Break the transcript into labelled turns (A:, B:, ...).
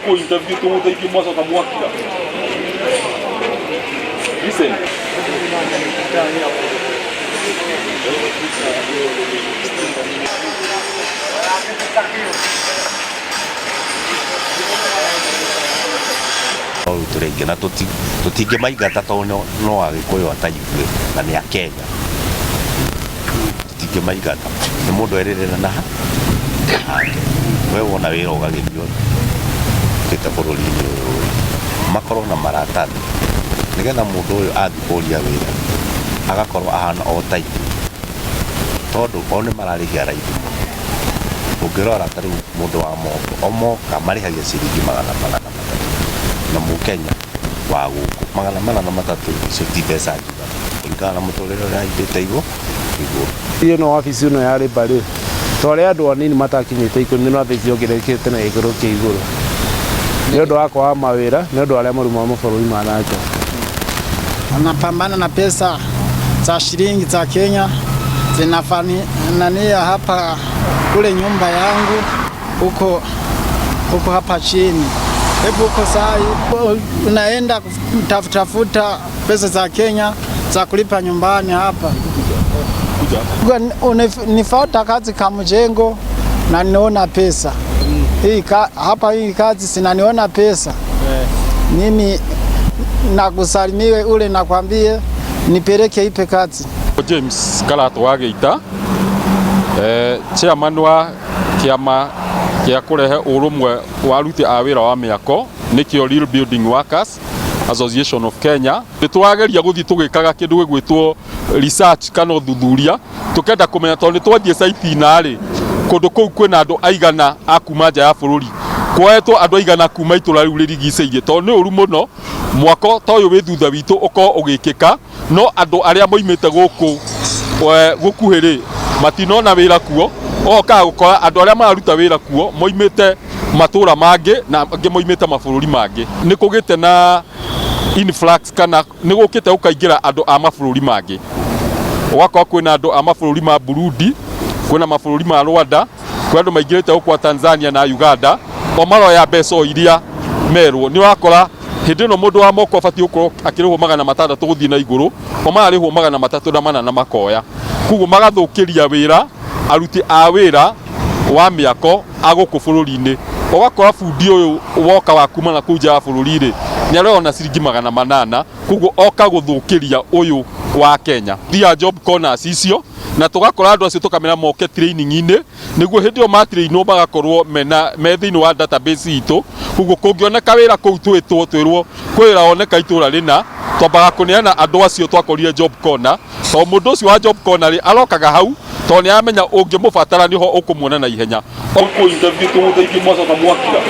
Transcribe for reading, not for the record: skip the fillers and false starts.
A: Kũ interview tũgũthaithio mwacoka mwakira. Listen.
B: No rĩu tũrĩ aingĩ na tũtingĩmaingata tondũ no Agĩkũyũ ata ithuĩ na nĩ Akenya. Tũtingĩmaingata. Nĩ mũndũ erĩrĩra na hake. We wona wĩra ũgagĩthiĩ ũkĩte bũrũri-inĩ ũyũ rĩ, makorwo na maratathi nĩgetha mũndũ ũyũ athiĩ kũria wĩra agakorwo ahana o ta ithuĩ tondũ o nĩ mararĩhia raithi mũno. Ũngĩrora ta rĩu mũndũ wa moko, o moka marĩhagia ciringi 403 na mũkenya wa gũkũ 403 icio ti mbeca njiganu kũringana na mũtũrĩre ũrĩa haimbĩte igũrũ.
C: Ĩno wabici ĩno ya Labour rĩ, twarĩ andũ anini matakinyĩte 10 no thaa ici yongererekete na gĩkĩro kĩa igũrũ nĩ ũndũ wa kwaga mawĩra nĩ ũndũ wa arĩa marauma mabũrũri ma na nja.
D: Wanapambana na pesa za shilingi za Kenya zinafanania hapa kule nyumba yangu huko huko hapa chini. Hebu huko sai unaenda kutafuta pesa za Kenya za kulipa nyumbani hapa. Nifuata kazi kama mjengo na niona pesa hii hapa hii kazi sinaniona pesa mimi nakusalimiwe ule nakwambie nipeleke ipe kazi.
A: James Karato wa Geita, chairman wa kĩama gĩa kũrehe ũrũmwe wa aruti a wĩra wa mĩako nĩkĩo Real Building Workers Association of Kenya. Nĩ tũrageria gũthiĩ tũgĩkaga kĩndũ gĩgwĩtwo research kana ũthuthuria tũkenda kũmenya tondũ nĩ twathiĩ site rĩ kũndũ kũu kwĩna andũ aigana a kuma nja ya bũrũri kuoetwo andũ aigana kuma itũra rĩu rĩrigicĩirie tondũ nĩ ũru mũno mwako ta ũyũ wĩ thutha witũ ũkorwo ũgĩkĩka no andũ arĩa moimĩte gũkũ gũkuhĩ rĩ matinona wĩra kuo okaga gũkora andũ arĩa mararuta wĩra kuo moimĩte matũra mangĩ na angĩ moimĩte mabũrũri mangĩ. Nĩ kũgĩte na influx kana nĩ gũkĩte gũkaingĩra andũ a mabũrũri mangĩ, ũgakora kwĩna andũ a mabũrũri ma Burundi, kwĩna mabũrũri ma Rwanda, kwĩ andũ maingĩrĩte gũkũ Tanzania na Uganda, o maroya mbeca o iria merwo. Nĩ ũrakora hĩndĩ ĩno mũndũ wa moko abatiĩ gũkorwo akĩrĩhwo 600 gũthiĩ na igũrũ, o mararĩhwo 304 makoya. Koguo magathũkĩria wĩra aruti a wĩra wa mĩako a gũkũ bũrũri-inĩ. Ũgakora bundi ũyũ woka wa kuma na kũu nja ya bũrũri rĩ nĩ arona ciringi 800, koguo oka gũthũkĩria ũyũ wa Kenya. Thia job corners icio na tũgakora andũ acio tũkamera moke training-inĩ nĩguo hĩndĩ ĩyo matrainwo magakorwo mena me thĩinĩ wa database itũ. Koguo kũngĩoneka wĩra kũu twĩtwo twĩrwo kwĩ wĩra woneka itũra rĩna, twambaga kũneana andũ acio twakorire job corner, tondũ mũndũ ũcio wa job corner rĩ arokaga hau tondũ nĩ aramenya ũngĩmũbatara nĩho ũkũmuona na ihenya.
E: Kũ interview tũgũthaithio mwacoka mwakira.